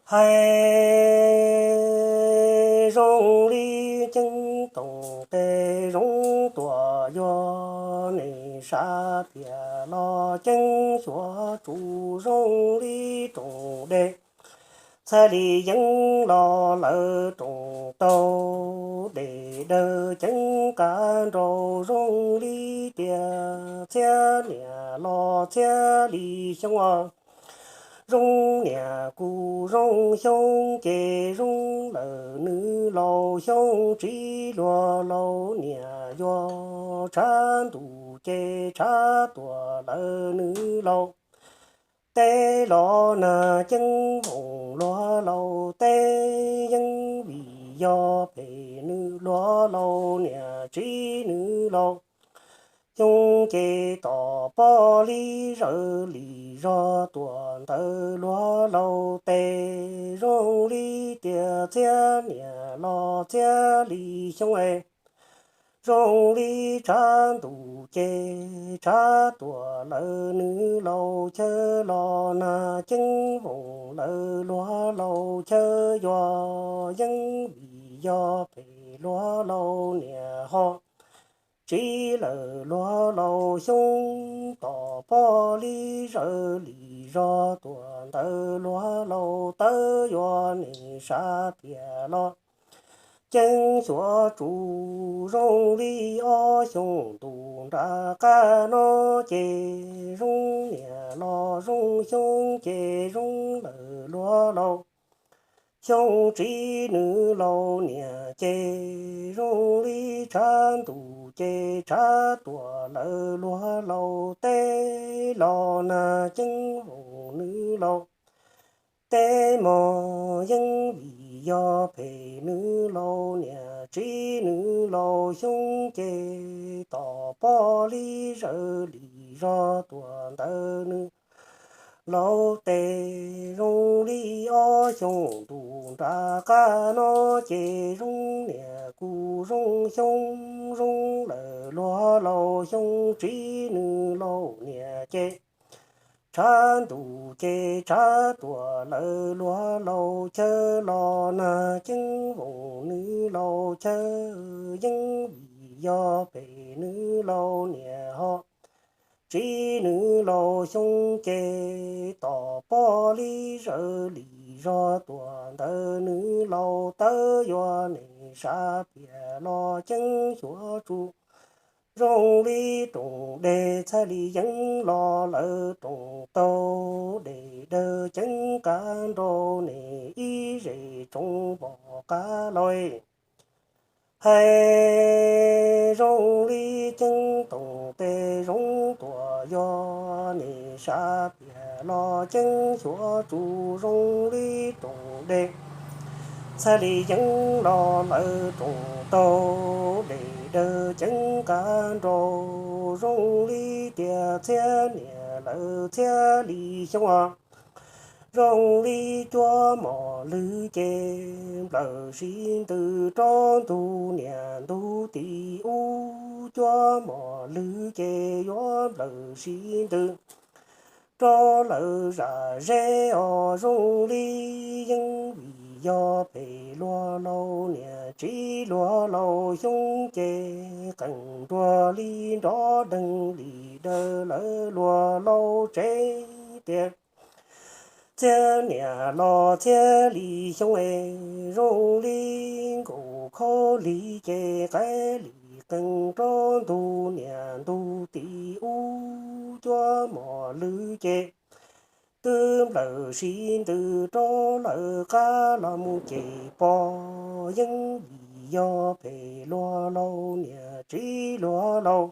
Hais zoo li Ceeb Toom tes Zoov Tuam yuav nim sav piam los Ceeb Xyuav Tsum zoo li rooj dej, txhaj li yeeb los lawv rooj taug dej dawb ceeb kav nraug zoo li tias txhiab niam los txhiab li xyoo os. Zoo niam kuj zoo xyoo ces zoo lawm nws laus, xyoo tsib luag laus niam yuav tshav ntuj ces tshav tuam lawm nws laus. Teb los nag Ceeb Voos luag laus teb yeeb vim yog phem nws luag laus niam tsib nws laus. Xyoo ces tom poj li zawv lim zog tuam ntawd luag laus tes zoo li tias txhiab niam los txhiab li xyoo es. Zoo li tshav ntuj ces tshav tuam lawm nws laus, chaw los nag Ceeb Voos lawm luag laus, chaw yuav yeeb vim yog phem luag laus niam ho tsib lawm luag laus. Xyoo tom poj li zawv lim zog tuam ntawd luag laus tawb yuav nim sav piam los Ceeb Xyuav Tsum zoo li ob xyoo ntuj nram qab no ces zoo niam los zoo xyoo ces zoo lawm luag laus. Xyoo tsib nws laus niam ces zoo li tshav ntuj ces tshav tuam lawm luag laus teb los nag Ceeb Voos nws laus. Teb mog yeeb vim yog phem nws laus niam tsib nws laus. Xyoo ces tom poj li zawv lim zog tuam ntawd nws laus tes zoo li ob xyoo ntuj nram qab no ces zoo niam kuj zoo xyoo zoo lawm luag laus. Xyoo tsib nws laus niam ces tshav ntuj ces tshav tuam lawm luag laus, chaw los nag Ceeb Voos nws laus, chaw yeeb vim yog phem nws laus niam ho tsib nws laus. Xyoo ces tom poj li zawv lim zog tuam ntawd nws laus tawb yuav nim sav piam los Ceeb Xyuav Tsum zoo li rooj dej, txhaj li yeeb los lawv rooj taug dej dawb ceeb kav nraug nim ib zes tsoov pom qab los. Hais zoo li Ceeb Toom tes Zoov Tuam yuav nim sav piam los Ceeb Xyuav Tsum zoo li rooj dej, txhaj li yeeb los lawv rooj taug dej dawb ceeb kav nraug zoo li tias txhiab niam lawm txhiab li xyoo os. Zoo li cuab mos lwg ces nplawm sib ntws rau ntug niam ntug tim ub, cuab mos lwg ces yuav nplawm sib ntws rau lawv zam zeb os. Zoo li yeeb vim yog phem luag laus niam tsib luag laus, xyoo ces qees nruag li nrov deeg li daws lawv luag laus tsev tias txhiab niam los txhiab li xyoo es. Zoo li nkaus khaub lig ces qaib li qees rau ntug niam ntug tim ub, cuab mos lwg ces twb nplawm sib ntws rau lawv qab los mus ces pom yeeb vim yog phem luag laus niam tsib luag laus,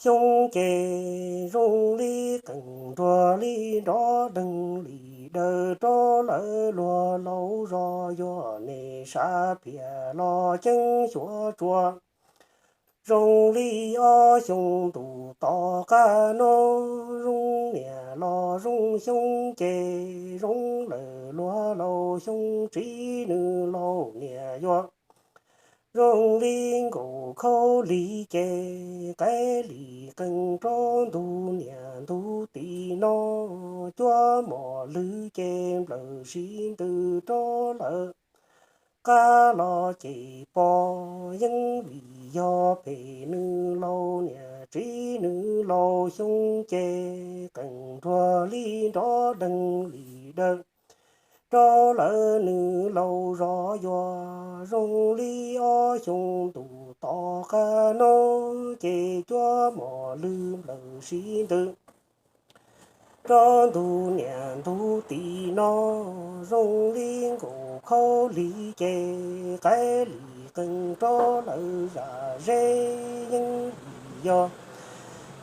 xyoo ces zoo li qees nruag li nrov deeg li daws rau lawv luag laus zos yuav nim sav piam los Ceeb Xyuav Tsum zoo li ob xyoo ntuj tom qab no. Zoo niam los zoo xyoo ces zoo lawm luag laus, xyoo tsib nws laus niam yuav Zoo li nkaus khaub lig ces qaib lig qees rau ntug niam ntug txiv no, cuab mos lwg ces nplawm siv ntws rau lawv qab los ces pom yeej vim yog phem nws laus niam txiv nws laus xyoo ces qees nruag li nrov deeg li daws rau lawv nws laus zov yuav zoo li ob xyoo ntuj tom qab no ces cuab mos lwg nplawm siv ntws rau ntug niam ntug txiv no, zoo li nkaus khaub lig ces qaib lig qees rau lawv zam zeb yeej vim yog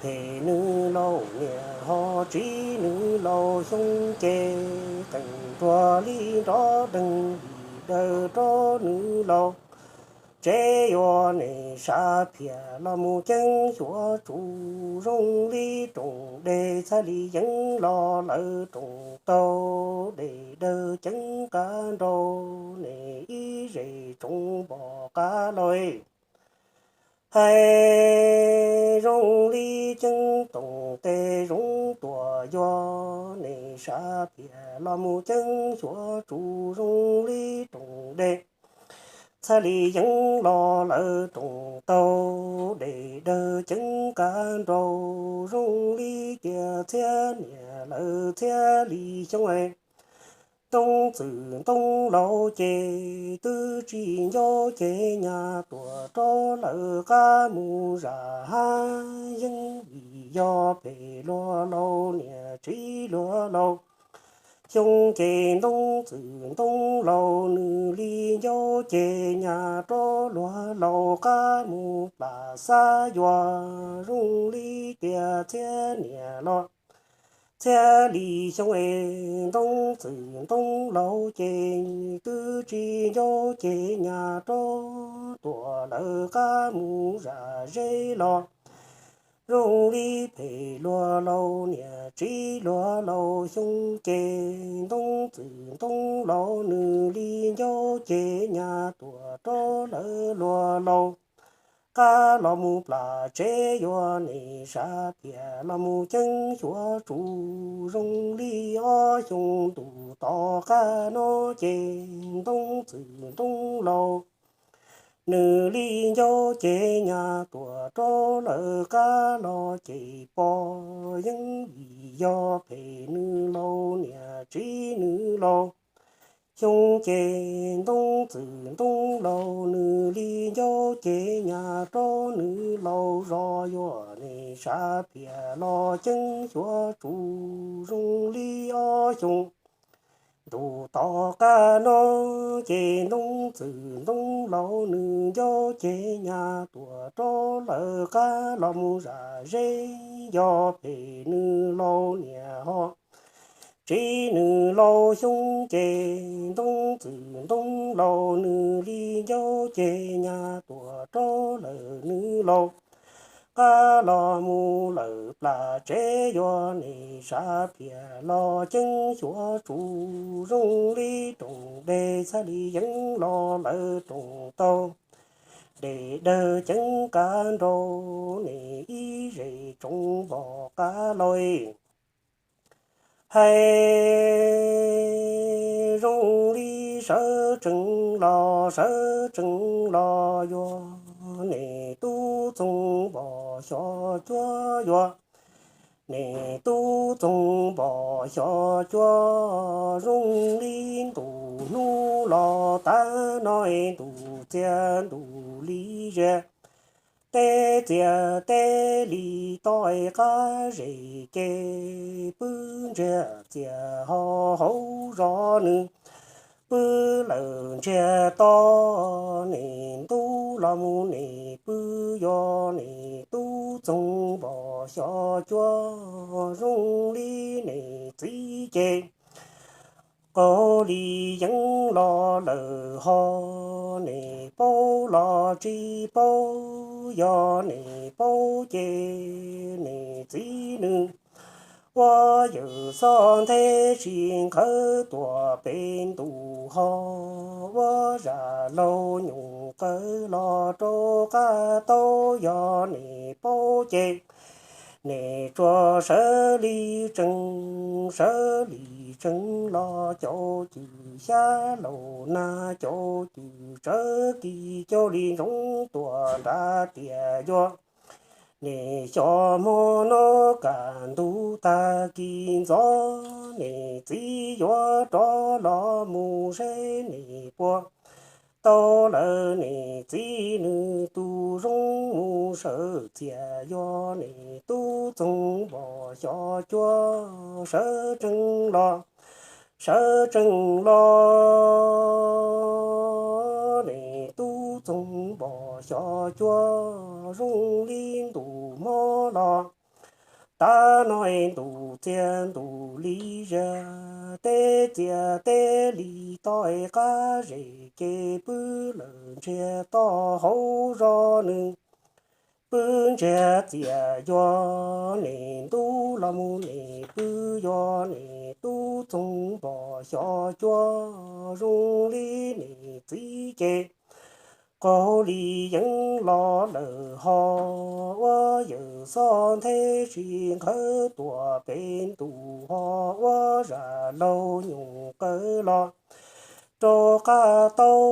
phem nws laus niam ho txiv nws laus xyoo ces qees nruag li nrov deeg li daws rau nws laus. Tsev yuav nem sav phiam los mus ceeb xyuav tsuj zoo li roos dej txhaj li yeeb los lawv roos taug dej dawg ceeb qab nrau nem ib zes tsoov npom qab lauj. Hais zoo li ceeb toom tes zoov tuam yuav nem sav phiam los mus ceeb xyuav tsuj zoo li roos dej txhaj li yeeb los lawv roos taug dej dawg ceeb qab nrau zoo li tias txhiab niam lawv txhiab li xyoo es ntoo txwm ntoo laus ces twb tsis ncau ces nyas tuam rau lawv qab mus zam hab yeeb vim yog phem luag laus niam txiv luag laus xyoo ces ntoo txwm ntoo laus nws li ncau ces nyas rau luag laus qab mus plam xab yuav zoo li tias txhiab niam los txhiab li xyoo es ntoo txwm ntoo laus ces twb tsis ncau ces nyas rau tuam lawv qab mus zam zeb los zoo li phem luag laus niam txiv luag laus xyoo ces ntoo txwm ntoo laus nws li ncau ces nyas tuam rau lawv luag laus qab los mus plam tsev yuav nem sav phiam los mus ceeb xyuav tsuj zoo li ob xyoo ntuj tom qab no ces ntoo txwm ntoo laus nws li ncau ces nyas tuam rau lawv qab los ces pom yeeb vim yog phem nws laus niam txiv nws laus xyoo ces ntoo txwm ntoo laus nws li ncau ces nyas rau nws laus zov yuav nem sav phiam los ceeb xyuav tsuj zoo li ob xyoo ntuj tom qab no ces ntoo txwm ntoo laus nws ncau ces nyas tuam rau lawv qab los mus zam zeb yog phem nws laus niam ho txiv nws laus xyoo ces ntoo txwm ntoo laus nws li ncau ces nyas tuam rau lawv nws laus qab los mus lawm plam tsev yuav nem sav phiam los ceeb xyuav tsuj zoo li roos dej txhaj li yeeb los lawv roos taug dej dawg ceeb qab nrau nem ib zes tsoov npom qab lauj. Hais zoo li sawv tsees los sawv tsees los yuav nem tub txoov npom xyov cuab yuav nem tub txoov npom xyov cuab zoo li ntus hnub los tav no es ntus txias ntus li zias teb txias teb li toj es qab zes ces pw ntsiag txias ho hauv zos nws pw lawm ntsiag to nem ntub los mus nem pw yuav nem tub txoov npom xyov cuab zoo li nem txiv ces qaug li yeeb los lawm ho nem paub los tsis paub yog nem paub ces nem txiv nws Ua yawm xob nthe tsis nqhawv tuam pem ntuj ho, ua zaj laug nyuj qawv los rau qab tau. Yog nej paub ces nej tsuas sawv li tsees, sawv li tsees los caum cwm xyab laus nag, caum cwm tsawv kis cuag li ntsoov tuaj nram tiaj yuav nej xyov hmo no kaj ntug tag kis ntxov, nej txiv yuav rov los mus seb nej puas tau lawm nej txiv nws tus zoo mus sawv txias. Yog nej tub txoov npom xyov cuab sawv tsees los, sawv tsees los, nej tub txoov npom xyov cuab zoo li ntuj hmo los, tab nois ntuj txias ntuj li zag, teb txias teb li toj, qab zes ces pw lawm ntsiag to hauv zos nws pw ntsiag txias. Yog nej ntub los mus nej pw, yog nej tub txoov npom xyov cuab zoo li nej txiv ces qaug li yeeb los lawm ho. Ua yawm xob nthe tsis nqhawv tuam pem ntuj ho, ua zaj laug nyuj qawv los rau qab tau.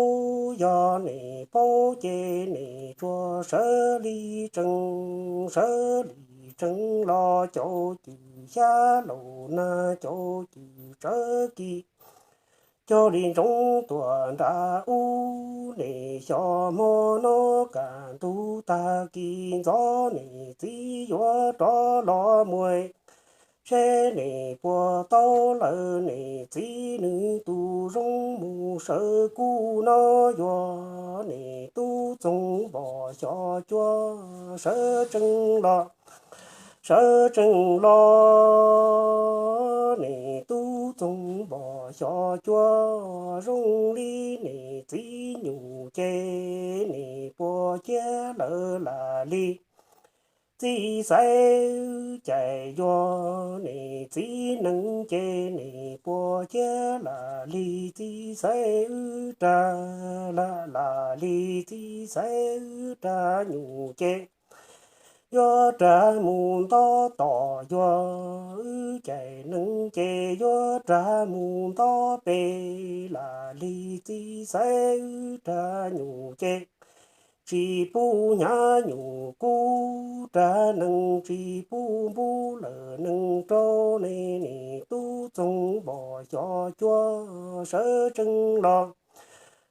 Yog nej paub ces nej tsuas sawv li tsees, sawv li tsees los caum cwm xyab laus nag, caum cwm tsawv kis cuag li ntsoov tuaj nram ub. Nej xyov hmo no kaj ntug tag kis ntxov, nej txiv yuav rov los mus seb nej puas tau lawm nej txiv nws tus zoo mus sawv kuv no. Yog nej tub txoov npom xyov cuab sawv tsees los, sawv tsees los, nej tub txoov npom xyov cuab zoo li nej txiv nyuj ces nej puas ciaj lawm lam li txiv xaiv wb cais. Yog nej txiv nees ces nej puas ciaj lam li txiv xaiv wb rag, lam li txiv xaiv wb rag nyuj ces yuav rag mus nto tom. Yog wb cais nees ces yuav rag mus nto pem, lam li txiv xaiv wb rag nyuj ces tsis pub hnyav nyuj kub rag nees, tsis pub npub lawm nees rau nej. Nej tub txoov npom xyov cuab sawv tsees los,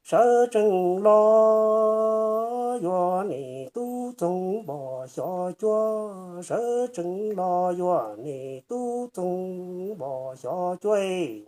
sawv tsees los, yog nej tub txoov npom xyov cuab sawv tsees los, yog nej tub txoov npom xyov cuab.